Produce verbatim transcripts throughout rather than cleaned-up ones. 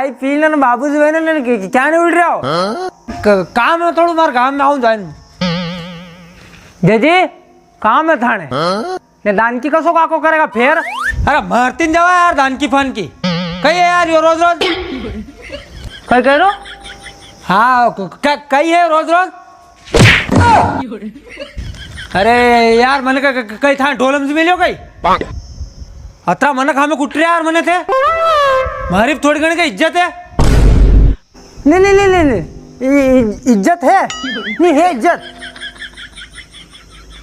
चाय पी लेने बाबूजी बहने ने क्या नहीं उड़ रहा हो? क-, काम है थोड़ू मार गांव में आऊं जान। जजी, काम है थाने। ने दानकी कसो काको करेगा फेर? अरे मारतीन जावा यार दानकी फानकी। कई है यार यो रोज रोज? कई कह रो? हाँ, क-, क-, कई है रोज रोज? अरे यार, मने क-, क-, कई था ढोलम से मिलियो कई? अतरा मनक हमें कुट रहे यार मने थे। मारी भी थोड़ी घणी का इज्जत है। नहीं, नहीं, नहीं, नहीं, नहीं। इ-, इ-, इज्जत है? नहीं है इज्जत।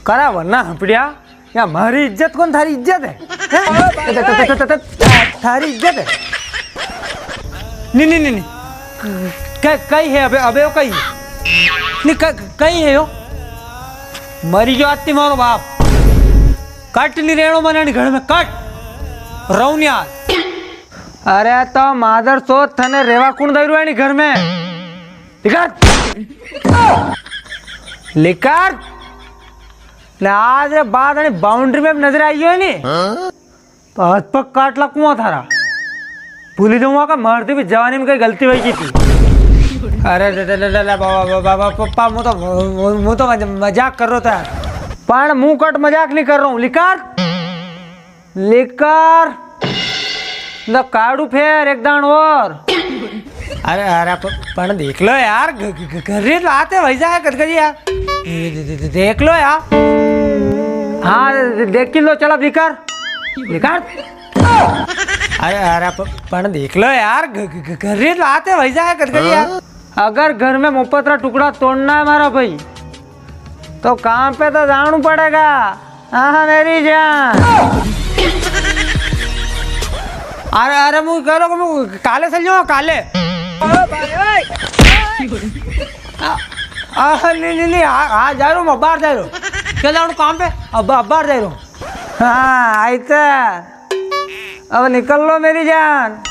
करा वरना हपड़िया। या मारी इज्जत कोन थारी इज्जत है? हैं? त-, त-, थारी इज्जत है? नहीं, नहीं, नहीं, नहीं। क-, कई है अबे, अबे वो कई? नहीं, क-, कई है यो? मरी गयो आती मारो बाप। कट नहीं रहनो मने घर में, कट। रहूं नहीं आज। अरे तो मादर चोद थने रेवा कुण दई रुआ घर में? लिकर। लिकर। ने आज रे बाद अणी बाउंड्री में नजर आई हो नी, तो हाथ पग काट ला कुआं थारा। भूली जाऊंगा का मारती भी जवानी में कई गलती वई की थी। अरे ले, ले, ले, ले, ले, बाबा, बाबा, बाबा, पप्पा, मु तो, मु, मु तो मज-, मजाक कर रहा था। पण मु कट मजाक नहीं कर रहा हूँ, लिकर। लिकर। न काढ़ू फेर एक दाण और। अरे, अरे, प-, पण देख लो यार, घ-, घ-, घ-, घर री बात है, वही जाए कद कदी यार। दे-, दे-, दे-, दे-, देख लो यार। हाँ, दे-, देख लो, चला लिकर। लिकर। अरे, अरे, प-, पण देख लो यार, घ-, घ-, घ-, घर री बात है, वही जाए कद कदी यार। अगर घर में मोपत रा टुकड़ा तोड़ना है मारा भाई, तो काम पे तो जाणू पड़ेगा। हाँ, मेरी जान। अरे, अरे, मु कह रो कि मु काले चल जाऊँ, काले। आ, आ, नहीं, नहीं, नहीं, आ, आ जा रो, मु अबार जा रो। चल जाऊँ काम पे, अब अबार जा रो। हाँ, आई तो। अब निकल लो मेरी जान।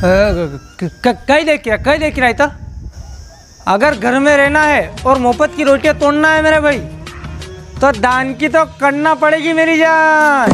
क-, क-, कई देख रहा, कई देख रहा है तो? अगर घर में रहना है और मोफत की रोटियां तोड़ना है मेरे भाई, तो दानकी तो करना पड़ेगी मेरी जान।